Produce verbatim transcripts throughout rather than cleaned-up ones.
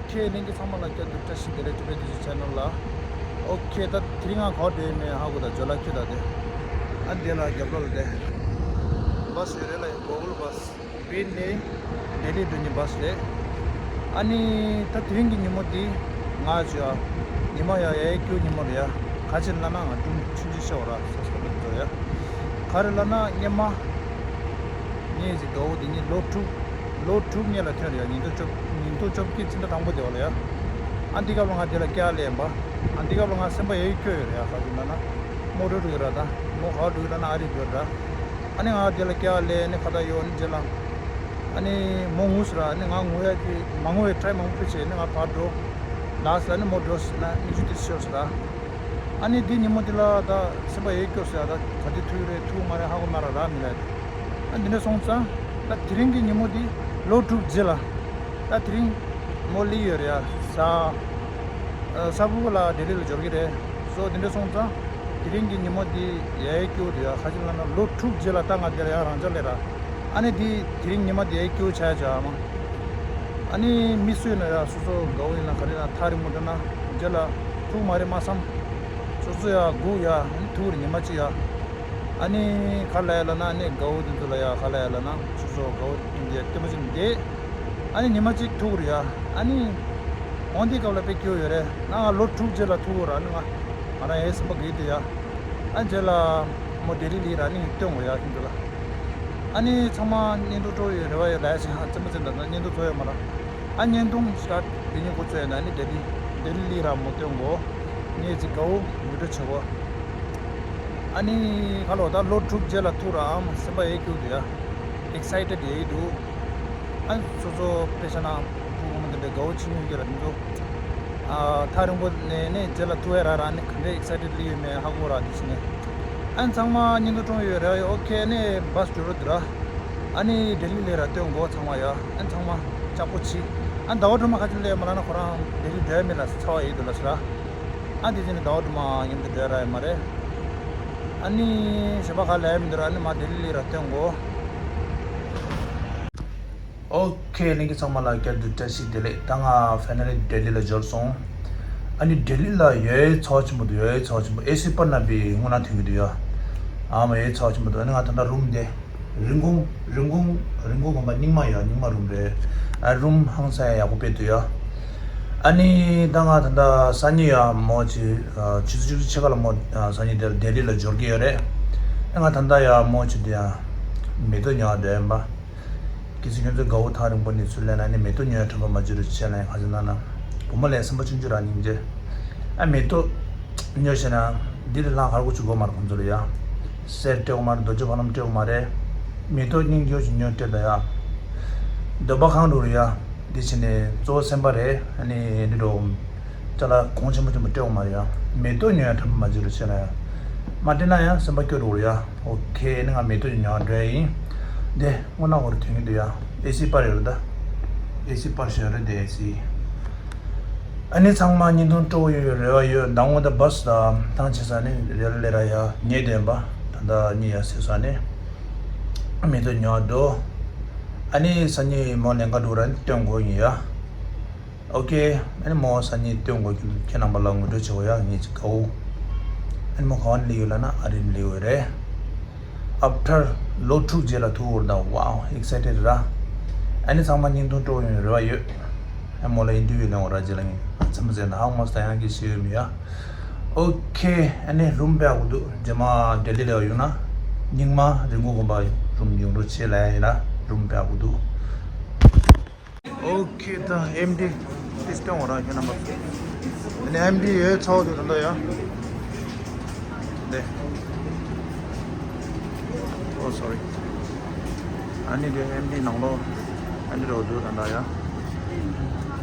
ཁྱེད་ལྷན་རྒྱས་ཚང་མ་ལ་བསྐྱར་དུ་བཀྲ་ཤིས་བདེ་ལེགས། ཊི་བི་ཌི་ཇི་ཆེ་ནལ་ལ། ཨོ་ཁེ། ད་དེ་རིང་ང་ག་པར་འགྲོ་ཡིན་མེད་ཧ་གོ། ད་ཇོ་ལ་ཁྱོད་ད་དེ། ཨ་འདི་ལ་རྒྱབ་ལོགས་ལ་དེ། བྷ་སི་ཡོད་རེད་ལ། གོ་གུལ་བྷ་སི། བིར་ནས་ལྡི་ལི་འགྲོ་མཁན་བྷ་སི་རེད། ཨ་ནི་ད་དེ་རིང་གི་ཉིན་མོ་འདི་ང་ཚོ་ཡ་ཉི་མ་ཡ་ཡའི་སྐྱིད་པོ་ཉིན་མོ་རེད་ཡ། ག་ཅི་ལབ་ན་ང་སྒྲུང་ཆུང་ཆུང་བཤད་པ་ར་སོ་སོ་ལ་འགྲོ་ཡ། ག་རེ་ལབ་ན་སྔོན་མ་ངས་ཅིག་དགའ་བོ་དེ་ཉིད་ལོ་དྲུག་ལོ་དྲུག་སྔོན་ལ་ཐོན་རེད་ཡ། ཉིས་སྟོང་བཅོ་ཉིས་སྟོང་བཅོ་བརྒྱད་ཕྱི་ཟླ་དང་པོ་དེ་བ་ལ་ཡ། ཨ་འདི་སྐབས་ལ་ང་དེ་ལ་སྐྱེལ་ལེན་པ། ཨ་འདི་སྐབས་ལ་ང་སེམས་པ་ཡ་སྐྱོ་ཡོད་རེད་ཡ། ག་ཅི་ལབ་ན་མོ་འགྲོ་འགྲོ་ཡོད་ར། ད་མོ་ག་པར་འགྲོ་ཡོད་ལབ་ན་ཨ་རི་འགྲོ་ཡོད་ར། ཨ་ནི་ང་དེ་ལ་སྐྱེལ་ལེན་ནས་ཁ་བརྡ་ཡོད་ནི་རྗེས་ལ། ཨ་ནི་མོ་ངུ་ཟེར་ར། ཨ་ནི་ང་ངུ་ཡ་གི་མ་ངུ་བའི་ཊའི་མང་པོ་བྱས་ནས་ང་ཕར་འགྲོ་ལ་ཟེར། ཨ་ནི་མོ་འགྲོ་ཟེར་ན་ཨིན་ཇུ་ཏི་ཤོར་ཟེར་ར། ཨ་ནི་འདི་ཉིན་མོ་འདི་ལ་ད་སེམས་པ་ཡ་སྐྱོ་ཟེར་ཡ། ད་ག་དུས་ཐུག་རེད་ཐུག་མ་རེད་ཧ་གོ་མ་ར་ར་མི་ལ། ཨ་འདི་འདྲ་སོང་ཙང་ད་དེ་རིང་གི་ཉིན་མོ་འདི་ལོ་དྲུག་རྗེས་ལ། ད་དེ་རིང་མོ་སླེབས་ཡོད་རེད་ཡ། གཟའ་གཟའ་ཕུར་བུ་ལ་ལྡི་ལི་ལ་འབྱོར་གི་རེད། སོ་དེ་འདྲ་སོང་ཙང་དེ་རིང་གི་ཉིན་མོ་འདི་ཡ་ཡ་སྐྱིད་པོ་འདུག་ཡ། ག་ཅི་ལབ་ན་ལོ་དྲུག་རྗེས་ལ་ད་ང་འདིར་ཡང་རང་འཇགས་སླེབས་ར། ཨ་ནི་འདི་དེ་རིང་ཉི་མ་འདི་ཡ་ཡ་སྐྱིད་པོ་ཆགས་ཡ་ཆགས་ཨ་མ། ཨ་ནི་མི་སུ་ཡིན་ན་ཡ་སོ་སོ་དགའ་བོ་ཡིན་ན་ག་རེ་ན་ཐག་རིང་པོ་འགྲོ་ན་རྗེས་ལ་ཐུག་མ་རེད་མ་བསམ། སོ་སོ་ཡ་སྒུག་ཡ། ཨ་ནི་ཐུག་རེད་ཉི་མ་གཅིག་ཡ། ཨ་ནི་ག་ལབ་ཡ་ལབ་ན་ཨ་ནི་དགའ་བོ་དེ་ཚོ་ལ་ཡ་ག་ལབ་ཡ་ལབ་ན་སོ་སོ་དགའ་བོ་དེ་ལྟད་མོ་ཅིག་བལྟས། ཨ་ནི་ཉི་མ་གཅིག་ཐུག་རེད་ཡ། ཨ་ནི་འོང་དེའི་སྐབས་ལ་དཔེ་སྐྱིད་པོ་ཡོད་རེད། ང་ལོ་དྲུག་རྗེས་ལ་ཐུག་ཡོད་ར། ཨ་ནི་ང་ང་རང་ཡའི་སེམས་པ་སྐྱིད་འདུག་ཡ། ཨ་རྗེས་ལ་མོ་ལྡི་ལི་སླེབས་ར། ཨ་ནི་སྟོན་དགོས་ཡ་ཁྱེད་ཚོ་ལ། ཨ་ནི་ཚང་མ་བརྙན་ཐུང་སྤྲོ་ཡོད་རེ་བ་ཡོད་ལབ་ཡ་ཞིག་ཧ་ཙམ་མ་ཙམ་ད་ལྟ་བརྙན་ཐུང་བཟོ་ཡོད་མ་ར། ཨ་བརྙན་ཐུང་སི་ཊར་ཊི་དེ་ཉིད་འགོ་ཚུགས་ཡ་ན་ཨ་ནི་ལྡི་ལི་ལྡི་ལི་སླེབས་ར་མོ་སྟོན་དགོས། ངས་ཅིག་དགའ་བོ་ངུ་འགྲོ་བྱེད་དགོས། ཨ་ནི་ཁ་ལོ་ད་ལོ་དྲུག་རྗེས་ལ་ཐུག་ར། ཨ་མ་སེམས་པ་ཡ་སྐྱིད་འདུག་ཡ། ཨེག་སའི་ཊེཌ་ཡ་འདུག་ཨ་སོ་སོ་དཔེ་ཆ་ན་ཕྲུ་གུ་མོ་འདི་འདྲ་དགའ་བོ་ཆེན་མོ་གི་ར་འདུག་ཨ་ཐག་རིང་པོ་ནས་ནས་རྗེས་ལ་ཐུག་ཡ་ར་ར་ནི་ག་འདྲའི་ཨེག་སའི་ཊེཌ་ལི་ཡོད་མེད་ཧ་གོ་ར་འདི་ཕྱི་ནས། ཨ་ཚང་མ་བརྙན་ཐུང་སྤྲོ་ཡོད་རེད་ཡ། ཨོ་ཁེ་ནས་བྷ་སི་འགྲོ་རོགས་འདུག་ར། ཨ་ནི་ལྡི་ལི་སླེབས་ར་སྟོན་དགོས་ཚང་མ་ཡ། ཨ་ཚང་མ་ལྕགས་པོ་བྱེད། ཨ་ཟླ་བ་སྒྲོལ་མ་ཁ་ཅིག་སླེབས་མ་ལ་ན་ཁོ་རང་ལྡི་ལི་འགྲོ་ཡ་མེད་ལ་ཚ་བ་ཡིན་འདུག་ལ་ཟེར་ར། ཨ་དེ་ཚེ་ནི་ཟླ་བ་སྒྲོལ་མ་མཉམ་དུ་འགྲོ་ཡ་ར་ཡོད་མ་རེད། ཨ་ནི་གཞན་པ་ག་ལ་ཡ་མི་འདུག་ར། ཨ་ནི་མ་ལྡི་ལི་སླེབས་ར་སྟོན་དགོས། ཨོ་ཁེ་ལྷན་རྒྱས་ཚང་མ་ལ་བསྐྱར་དུ་བཀྲ་ཤིས་བདེ་ལེགས། ད་ང་ཕའི་ནལ་ལི་ལྡི་ལི་ལ་འབྱོར་སོང་། ཨ་ནི་ལྡི་ལི་ལ་ཡོད་ཚ་བ་ཆེན་པོ་འདུག་ཡོད་ཚ་བ་ཆེན་པོ། ཨེ་སི་པར་ན་པའི་སྔོན་ན་ཐོན་གྱི་འདུག་ཡ། ཨ་མ་ཡོད་ཚ་བ་ཆེན་པོ་འདུག་ཨ་ནི་ང་ད་ལྟ་རུམ་དེ་རིན་གོང་རིན་གོང་རིན་གོང་གོང་པ་རྙིང་མ་ཡ། རྙིང་མ་རུམ་རེད། ཨ་རུམ་ཧང་སང་ཡག་པོ་དཔེ་འདུག་ཡ། ཨ་ནི་ད་ང་ད་ལྟ་སང་ཉིན་ཡ་མོ་ཅིག་ཆུ་ཚོད་བཅུ་གཅིག་ཕྱེད་ཀ་ལ་མོ་སང་ཉིན་དེར་ལྡི་ལི་ལ་འབྱོར་གྱི་ཡོད་རེད། ཨ་ང་ད་ལྟ་ཡ་མོ་ཅིག་དེ་ཡ་མེ་ཏོག་ཉོ་བ་འགྲོ་ཡིན་པ། གལ་སྲིད་ཁྱོད་ཚོ་དགའ་བོ་ཐག་རིང་པོ་ནས་ཚུར་སླེབས་ན་ནི་མེ་ཏོག་ཉོ་ཡ་དྲན་པ་མ་བརྗེད་རོགས་བྱེད་ལ་ཡང་ཁ་ཆེ་ན་ན། བུ་མོ་ལས་སེམས་པ་ཆུང་ཆུང་རང་སྙིང་རྗེ། ཨ་མེ་ཏོག་ཉོ་ཤེས་ན་འདི་ལས་ལྷག་ག་རེ་གོ་ཅིག་དགོས་མ་རེད་ཁོང་ཚོ་ལ་ཡ། གསེར་སྤྲད་དགོས་མ་རེད། རྡོ་རྗེ་ཕ་ལམ་སྤྲད་དགོས་མ་རེད། མེ་ཏོག་སྙིང་རྗེ་ཅིག་ཉོ་སྤྲད་ད་ཡ། འདོད་པ་གང་འགྲུབ་རེད་ཡ། འདི་བྱས་ནས་གཙོ་བོ་སེམས་པ་རེད། ཨ་ནི་འདི་འགྲོ། ཅ་ལག་གོང་ཆེན་པོ་ཆེན་པོ་སྤྲད་དགོས་མ་རེད་ཡ། མེ་ཏོག་ཉོ་ཡ་དྲན་པ་མ་བརྗེད་རོགས་བྱེད་ལ་ཡ། མ་སྤྲད་ན་ཡང་སེམས་པ་སྐྱོ་འགྲོ་རེད་ཡ། ཨོ་ཁེ་ཨ་ནི་ང་མེ་ཏོག་ཅིག་ཉོ་བ་འགྲོ་ཡ་ཡིན། འདི། སྔོན་ན་འོར་དོན་གྱི་འདུག་ཡ། ཨེ་སི་པར་ཡོད་རེད་ད། ཨེ་སི་པར་ཞོན་རེད་དེ་ཨེ་སི། ཨ་ནི་ཚང་མ་བརྙན་ཐུང་སྤྲོ་བོ་ཡོད་རེ་བ་ཡོད། མདང་དགོང་ད་བྷ་སི་དང་ཐང་ཆད་ས་ནི་རེ་ལ་ལེ་ར་ཡ་ཉེ་དོན་པ་ད་ལྟ་གཉིད་ཡ་སད་ས་ནི། མེ་ཏོག་ཉོ་འགྲོ། ཨ་ནི་སང་ཉིན་མོ་ལེན་ག་འགྲོ་ར་ནི་སྟོན་དགོས་ཡིན་ཡ། ཨོ་ཁེ། ཨ་ནི་མོ་སང་ཉིན་སྟོན་དགོས་ཀྱི་འདུག་ཁྱེད་རྣམ་པ་ལ་ངོ་སྤྲོད་བྱེད་དགོས་ཡ་ངེད་ཀྱི་དགའ་བོ། ཨ་ནི་མོ་ག་བ་ནས་སླེབས་ཡོད་ལབ་ན་ཨ་རི་ནས་སླེབས་ཡོད་རེད། ཨབ་ཐར་ལོ་དྲུག་རྗེས་ལ་ཐུག་ཡོད་རེད་ད། ཝའོ་ཨེག་སའི་ཊེཌ་ར། ཨ་ནི་ཚང་མ་བརྙན་ཐུང་སྤྲོ་ཡོང་རེ་བ་ཡོད། ཨ་མོ་ལ་ཨིན་ཊར་བིའུ་ལེན་འོ་ར་རྗེས་ལ་ངས་ཚང་མ་ཟེར་ན་ཧང་མ་སྟ་ཡང་གི་ཤེས་ཡོད་མི་ཡ། ཨོ་ཁེ། ཨ་ནི་རུམ་པའི་ཨ་གུ་འདུག་རྗེས་མ་ལྡི་ལི་ལ་ཡོང་ན་རྙིང་མ་རིན་གོང་གོང་པ་རུམ་ཡོང་འགྲོ་བྱེད་ལ་ཡིན་ན་རུམ་པའི་ཨ་གུ་འདུག་ཨོ་ཁེ། ད་ཨེམ་ཌི་ཏིས་ཏོང་ར་ཁྱེད་རྣམ་པ། ཨ་ནི་ཨེམ་ཌི་ཡོད་ཚོགས་འདུག་ད་ལྟ་ཡ། འདི། ཨོ་སོ་རི། ཨ་ནི་འདི་ཨེམ་ཌི་ནང་ལོགས་ཨ་ནི་རོ་འདུག་ད་ལྟ་ཡ།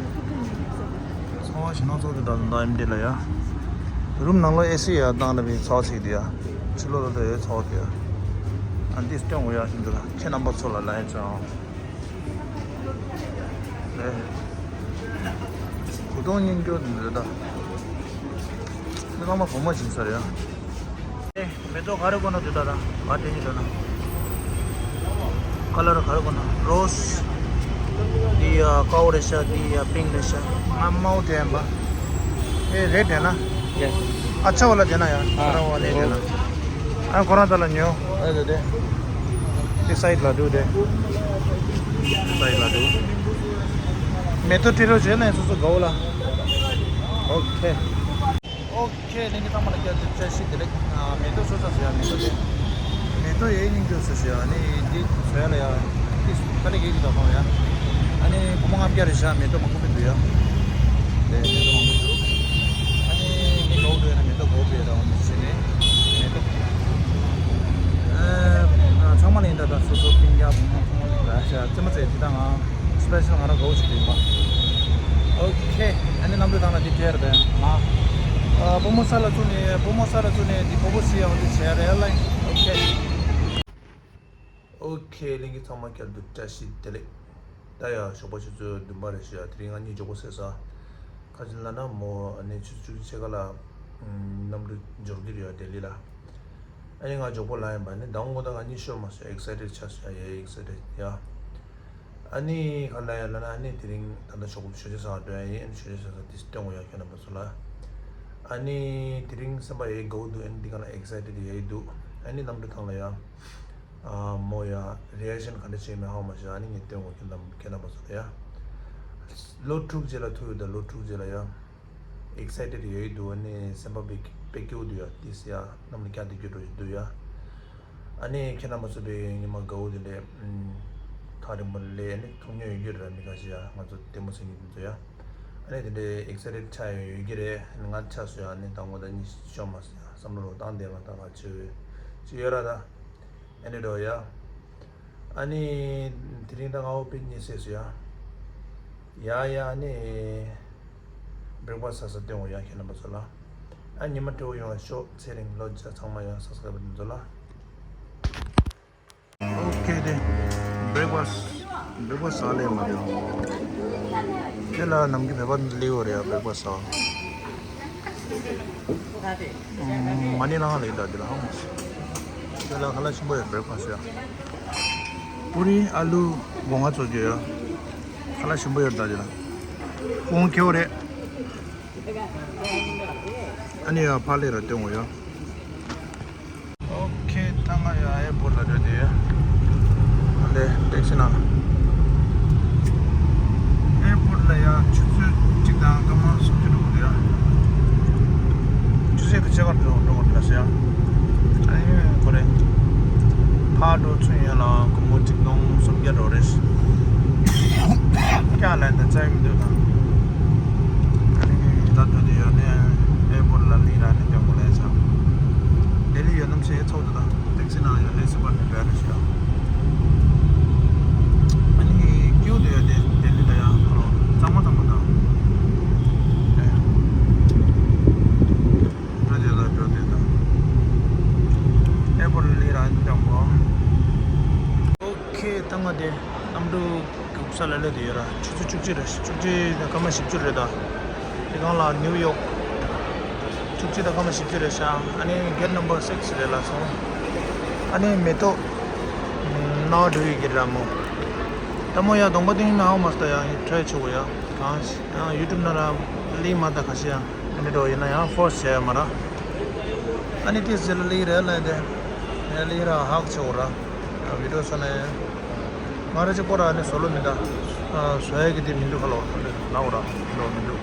ཚོགས་ཞེ་ན་ཚོགས་འདུག་ད་ལྟ་ཨེམ་ཌི་ལ་ཡ། རུམ་ནང་ལོགས་ཨེ་སི་ཡ་བཏང་ལ་བའི་ཚོགས་ཚིག་འདི་ཡ། ཕྱི་ལོགས་ལ་ད་ཡོད་ཚོགས་འདི་ཡ། ཨ་ནི་ཏིས་ཏོང་ཡ་ཞིག་འདུག་ད་ཁྱེད་རྣམ་པ་ཚོ་ལ་ལན་ཅང་། ཨེ། གོས་ཐུང་རྙིང་སྐྱོ་འདི་འདྲ་ད། འདི་ཚང་མ་བུ་མོ་བྱིན་ས་རེད་ཡ། ཨེ། མེ་ཏོག་ག་རེ་དགོས་ན་འདི་ད་ད། ག་དེ་གཉིས་འདྲ་ན། ཁ་ལར་ག་རེ་དགོས་ན་རོ་སི། འདི་ཡ་དཀར་པོ་རེད་ཤག་འདི་ཡ་པིང་རེད་ཤག་ང་དམར་པོ་དྲན་པ། ཨེ་རེད་དྲན་ན། ཡ། ཨ་ཆ་བ་ལ་དྲན་ན་ཡ། ཨ། ཁ་ར་བ་ལས་དྲན་ན། ཨ་ཁོ་རང་ད་ལ་ཉོ། ཨ་དེ་དེ། དེ་སའིཌ་ལ་འདུག་དེ། སའིཌ་ལ་འདུག་མེ་ཏོག་སྤྲད་རོགས་བྱས་ན་སོ་སོ་དགའ་བོ་ལ། ཨོ་ཁེ། ཨོ་ཁེ། ལྷན་རྒྱས་ཚང་མ་ལ་བསྐྱར་དུ་བཀྲ་ཤིས་བདེ་ལེགས། ཨ་མེ་ཏོག་བཟོ་ཚར་སོང་ཡ། མེ་ཏོག་དེ། མེ་ཏོག་ཡའི་སྙིང་བསྡུས་བཟོས་སོང་ཡ། ཨ་ནི་འདི་བཟོ་ཡ་ལ་ཡ། འདི་ཀ་ལི་གེ་ཅིག་དང་མང་ཡ། ཨ་ནི་སྒོར་མོ་ལྔ་བརྒྱ་རེད་ཤག་མེ་ཏོག་མང་པོ་མི་འདུག་ཡ། དེ་མེ་ཏོག་མང་པོ་འདུག་ཨ་ནི་མི་ལོག་འགྲོ་ཡ་ན་མེ་ཏོག་དགོས་པས་ར་འོང་ཟེར་ནས། མེ་ཏོག་ཨ་ཚང་མ་ལ་ཡིན་ད། ད་སོ་སོ་སྤུན་ཀྱག་བུ་མོ་ཚང་མ་ལ་ཡ་ཤ་རྩེད་མོ་རྩེ་དེ་ད་ང་སི་པེ་ཤལ་ང་རང་དགའ་བོ་ཞིག་རེད་པ། ཨོ་ཁེ། ཨ་ནི་གནམ་གྲུ་ཐང་ལ་འདི་སྤྲད་རེད་པས་ང་། ཨ་བུ་མོ་ས་ལ་བཙུགས་ནས། བུ་མོ་ས་ལ་བཙུགས་ནས་འདི་ཕོ་བོ་སི་ཡང་འདི་བྱས་རེད་ལ། ཨོ་ཁེ། ཨོ་ཁེ། ལྷན་རྒྱས་ཚང་མ་བསྐྱར་དུ་བཀྲ་ཤིས་བདེ་ལེགས། ད་ཡ་ཞོགས་པ་ཆུ་ཚོད་བདུན་པ་རེད་ཤག་དེ་རིང་ང་གཉིས་མགྱོགས་པོ་ཟས་ས། ཁ་ཅིག་ལ་ན་མོ་ཨ་ནི་ཆུ་ཚོད་བཅུ་གཅིག་ཕྱེད་ཀ་ལ་གནམ་གྲུ་འབྱོར་གྱི་རེད་ཡ་ལྡི་ལི་ལ། ཨ་ནི་ང་མགྱོགས་པོ་ལངས་ཡིན་པ། ཨ་ནི་ཟླ་བ་དགོང་དག་ང་གཉིད་ཤོར་མ་སོང་། ཨེག་སའི་ཊེཌ་ཆགས་སོང་ཡ། ཡ་ཨེག་སའི་ཊེཌ་ཡ། ཨ་ནི་ག་ལ་ཡ་ལ་ན། ཨ་ནི་དེ་རིང་ད་ལྟ་ཞོགས་པ་ཞོགས་ཇ་ཟ་བར་འགྲོ་ཡ་ཡིན། ཨ་ནི་ཞོགས་ཇ་ཟ་ས་དེ་སྟོན་དགོས་ཡ་ཁྱོད་རྣམ་པ་ཚོ་ལ། ཨ་ནི་དེ་རིང་སེམས་པ་ཡ་དགའ་བོ་འདུག་ཨ་ནི་འདི་ག་ལ་ཨེག་སའི་ཊེཌ་ཡ་འདུག་ཨ་ནི་གནམ་གྲུ་ཐང་ལ་ཡ། ཨ་མོ་ཡ་རི་ཨེག་ཤན་ག་འདྲ་བྱེད་མིན་ཧ་གོ་མ་ཤེས། ཨ་ནི་ངས་སྟོན་དགོས་ཁྱོད་རྣམ་ཁྱོད་རྣམ་པ་ཚོ་ལ་ཡ། ལོ་དྲུག་རྗེས་ལ་ཐུག་ཡོད་ད། ལོ་དྲུག་རྗེས་ལ་ཡ། ཨེག་སའི་ཊེཌ་ཡོད་འདུག་ཨ་ནི་སེམས་པ་དཔེ་དཔེ་སྐྱིད་པོ་འདུག་ཡ། ཏིས་ཡ་གནམ་ལ་འཁྱག་དེ་རྒྱུ་འགྲོ་ཞིག་འདུག་ཡ། ཨ་ནི་ཁྱེད་རྣམ་པ་ཚོ་དཔེ་ཉི་མ་དགའ་བོ་དེ་འདྲས་ཐག་རིང་པོ་ལས་ཨ་ནི་ཐུག་མྱོང་ཡོད་རྒྱུ་རེད། མི་ཁ་ཤས་ཡ་ང་ཚོ་ལྟད་མོ་བྱེད་མཁན་དེ་ཚོ་ཡ། ཨ་ནི་དེ་འདྲས་ཨེག་སའི་ཊེཌ་ཆགས་ཡོད་ཀྱི་རེད། ང་ཆགས་སོང་ཡ། ཨ་ནི་ད་ངོ་ད་གཉིད་ཤོར་མ་སོང་ཡ། བསམ་བློ་བཏང་བསྡད་པ་ད་ག་ཅི་ཡོད་ཅི་ཡོད་ར་ད། ཨ་ནི་འགྲོ་ཡ། ཨ་ནི་དེ་རིང་ད་ང་འོ་དཔེ་གཉིད་སད་སོང་ཡ། ཡ་ཡ། ཨ་ནི་བྷེ་རེག་ཕ་སི་ཟ་ས་སྟོན་དགོས་ཡ་ཁྱེད་རྣམ་པ་ཚོ་ལ། ཨ་ཉི་མ་བཀྲ་བོ་ཡོང་བ་ཤོག་ཚེ་རིང་ལོ་བརྒྱ། ཚང་མ་ཡ་སབ་སི་ཀ་རའིབ་འདི་ཚོ་ལ། ཨོ་ཁེ། དེ་བྷེ་རེག་ཕ་སི། བྷེ་རེག་ཕ་སི་ཟ་ལས་མ་རེད། དེ་ལ་ནམ་རྒྱུན་བོད་པ་སླེབས་ཡོད་རེད་ཡ། བྷེ་རེག་ཕ་སི་ཟ། མ་ཎི་བླངས་ལེ་ད་འདི་ལ་ཧང་། འདི་ལ་ཁ་ལག་ཆེན་པོ་ཡོད། བྷེ་རེག་ཕ་སི་ཡ། པུ་རི་ཨ་ལུ་སྒོ་ང་བཙོ་རྒྱུ་ཡ། ཁ་ལག་ཆེན་པོ་ཡོད་ད་འདི་ལ། ཁོང་ཁེ་བོ་རེད། ཨ་ནི་ཡ་ཕ་ལེ་ར་སྟོན་དགོས་ཡ། ཨོ་ཁེ། ད་ང་ཡ་ཨེར་པོར་ལ་འགྲོ་དེ་ཡ། ཨ་ལེ་ཊེག་སི་ནང་། ཨེར་པོར་ལ་ཡ་ཆུ་ཚོད་གཅིག་དང་སྐར་མ་སུམ་ཅུ་འགྲོ་དགོས་རེད་ཡ། ཆུ་ཚོད་ཀྱི་ཕྱེད་ཀ་འགྲོ་འགྲོ་དགོས་རེད་ཟེར་ཡ། ཨ་ནི་ཁོ་རེ། ཕར་འགྲོ་ཚུན་ཡན་ལ་སྒོར་མོ་གཅིག་སྟོང་སུམ་བརྒྱ་འགྲོ་རེད། ཀྱ་ལན་ད་ཙམ་མི་འདུག་ད། ཨ་ནི་ད་འགྲོ་དུས་ཡོད་ནས་ཨེར་པོར་ལ་ལི་ར་ནི་སྟོན་དགོས་ལས་ཚ། ལྡི་ལི་ཡོད་ནམ་ཞེས་ཚོགས་འདུག་ད། ཊེག་སི་ནང་ཡོད་ལས་སུ་བར་ནས་བྲལ་རེ་ཞིག་ཡོད། ཨ་ནི་ཀིའུ་དུ་ཡོད་དེ་ལྡི་ལི་ད་ཡང་ཁ་ལོ་གཙང་མ་གཙང་མ་དང་། འགྲོ་དེ་ལ་འགྲོ་དེ་དང་། ཨེར་པོར་ལི་ར་ནི་སྟོན་དགོས། ཨོ་ཁེ། ད་ང་དེ་གནམ་གྲུ་གུག་ས་ལ་སླེབས་དུས་ཡོད་ར། ཆུ་ཚོད་བཅུ་གཅིག་རེད། བཅུ་གཅིག་དང་སྐར་མ་བཞི་བཅུ་རེད་ད། དེ་སྒང་ལ་ནིའུ་ཡོག་བཅུ་གཅིག་དང་སྐར་མ་བཞི་བཅུ་རེད་ཤག་ཨ་ནི་གེ་ཊི་ནམ་བར་སིག་སི་རེད་ལ་སོང་། ཨ་ནི་མེ་ཏོག་ནང་འགྲོ་ཡི་གེ་ར་མོ། ད་མོ་ཡ་གདོང་པ་ཏིང་ནའོ་མ་སྟ་ཡ་ཡི་ཊ་རའི་ཆོག་གོ་ཡ། གང་ཡང་ཡུ་ཊུབ་ནང་ལ་ལིང་མ་ད་ཁ་ཤས་ཡ། ཨ་ནི་འགྲོ་ཡིན་ན་ཡང་ཕོར་སི་བྱས་ཡ་མ་ར། ཨ་ནི་ཏི་ཟེར་ལ་ལིང་རེད་ལ་དེ། ལིང་ར་ཧག་ཆོག་གོ་ར། བི་ཌི་ཡོ་སོ་ནས། ང་རང་གཅིག་པོ་ར་ནི་བཟོ་ལོ་མི་འདའ། བཟོ་ཡ་གི་དེ་མི་འདུག་ཁ་ལོ། ལའོ་ར་ལོ་མི་འདུག་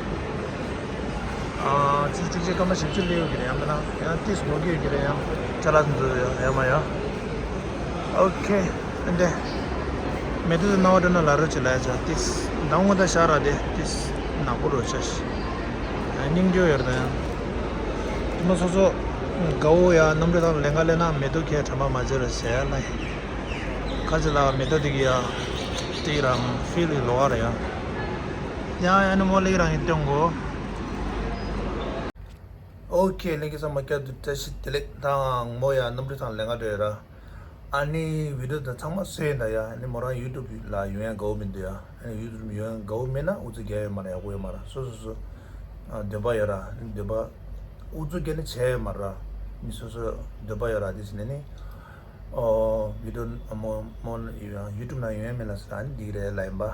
ཨ་ཆུ་ཚོད་བཅུ་གཅིག་སྐར་མ་བཞི་བཅུ་སླེབས་ཡོད་ཀྱི་རེད་ཡང་མིན་ན་ཡང་ཏིས་ལོ་གི་ཡོད་ཀྱི་རེད་ཡང་ཅ་ལག་འཛུལ་ཡ་ཡ་མ་ཡ། ཨོ་ཁེ། ཨ་འདྲ། མེ་ཏོག་དེ་སྣང་བ་སྤྲོ་ན་ལ་རོ་ཅི་ལ་ཡ་ཅ་ཏིས་མདང་དགོང་ད་ཤ་ར་དེ་ཏིས་ནག་པོ་རོ་ཤ་ཤི། སྙིང་རྗེ་ཡོད་རེད་ཡང་། དེ་མ་སོ་སོ་དགའ་བོ་ཡ་གནམ་གྲུ་ཐང་ལེན་ག་ལེན་ན་མེ་ཏོག་ཁྱེད་དྲན་པ་མ་བརྗེད་རོ་ཟེར་ཡ་ལ་ཡ། ཁ་ཅིག་ལ་མེ་ཏོག་དེ་གི་ཡ་ཏིག་རང་ཕིལ་ལི་ལོ་བ་ར་ཡ། ཡ་ཡ་ནི་མོ་ལི་རང་ཡིན་སྟོན་གོ། ཨོ་ཁེ། ལྷན་རྒྱས་ཚང་མ་བསྐྱར་དུ་བཀྲ་ཤིས་བདེ་ལེགས། ད་ང་མོ་ཡ་གནམ་གྲུ་ཐང་ལེན་ག་འགྲོ་ཡ་ར། ཨ་ནི་བི་ཌི་ཡོ་ད་ཚང་མ་བཟོས་ཡིན་ད་ཡ། ཨ་ནི་མོ་རང་ཡུ་ཊུབ་ལ་ཡོང་ཡ་དགའ་བོ་མི་འདུག་ཡ། ཨ་ནི་ཡུ་ཊུབ་ཡོང་ཡ་དགའ་བོ་མེད་ན་ཨུ་ཚུགས་རྒྱག་ཡ་མ་ར་ཡག་པོ་ཡོད་མ་ར། སོ་སོ་སོ་ཨ་འདོད་པ་ཡོད་ར། འདོད་པ་ཨུ་ཚུགས་རྒྱག་ནི་བྱས་ཡོད་མ་ར། མི་སོ་སོ་འདོད་པ་ཡོད་ར། དེ་ཟེར་ནས་ནི། ཨོ་བི་ཌི་ཡོ་མོ་མོ་ཡུ་ཊུབ་ནང་ཡོང་ཡ་མེད་ལ་ཟེར། ཨ་ནི་འགྲིག་རེད་ལ་ཡིན་པ།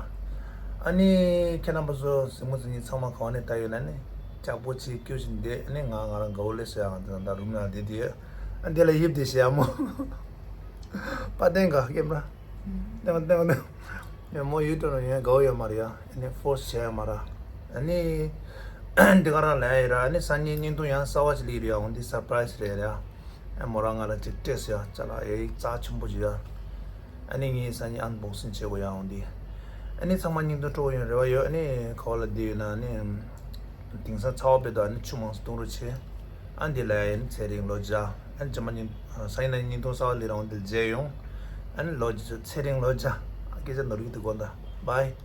ཨ་ནི་ཁྱེད་རྣམ་པ་ཚོ་གཟིགས་མོ་གཟིགས་མཁན་ཚང་མ་ག་བ་ནས་ལྟ་ཡོད་ན་ནི་ལྕགས་པོ་ཆེ་སྐྱོ་བཞིན་བསྡད། ཨ་ནི་ང་ང་རང་དགའ་བོ་ལས་ཟེར་ཡང་ད་རུམ་ནང་བསྡད་དེ་ཡོད། ཨ་འདི་ལ་ཡིབ་བསྡད་ཤེ་ཡ་མོ། པ་ཏན་ག་ཀེམ་ར། ཏན་ཏན་ཏན། ཡ་མོ་ཡུལ་དུ་ཡང་དགའ་བོ་ཡོད་མ་རེད་ཡ། ཨ་ནི་ཕོར་སི་བྱས་ཡོད་མ་ར། ཨ་ནི་འདི་ག་རང་ལ་ཡ་ཡིན་ར། ཨ་ནི་སང་ཉིན་བརྙན་ཐུང་ཡང་གསར་བ་ཞིག་སླེབས་རེད་ཡ། འོང་འདི་སར་པ་རའི་སི་རེད་ཡ། ཨ་མོ་རང་ང་ལ་ཅིག་སྤྲད་ཟེར་ཡ། ཅ་ལག་ཡ་ཡིག་རྩ་ཆེན་པོ་ཅིག་ཡ། ཨ་ནི་ངས་སང་ཉིན་ཨན་བོག་སིང་བྱེད་དགོས་ཡ། འོང་འདི། ཨ་ནི་ཚང་མ་བརྙན་ཐུང་སྤྲོ་གི་ཡོང་རེ་བ་ཡོད། ཨ་ནི་ག་བ་ལ་བསྡད་ཡོད་ན་ཨ་ནི། དེང་སང་ཚ་བ་དཔེ་དང་ཨ་ནི་ཆུ་མང་སུ་གཏོང་རོགས་བྱེད། ཨ་འདི་ལ་ཡ་ཡིན། ཚེ་རིང་ལོ་བརྒྱ། ཨ་ནི་རྗེས་མ་ཉིན་སང་ཉིན་ན་བརྙན་ཐུང་གསར་བ་སླེབས་ར། འོང་འདི་ལ་མཇལ་ཡོང་། ཨ་ནི་ལོ་བརྒྱ་ཚེ་རིང་ལོ་བརྒྱ། ཨ་སྐད་ཆ་ནོར་གི་འདུག་གོ་ད། བའི།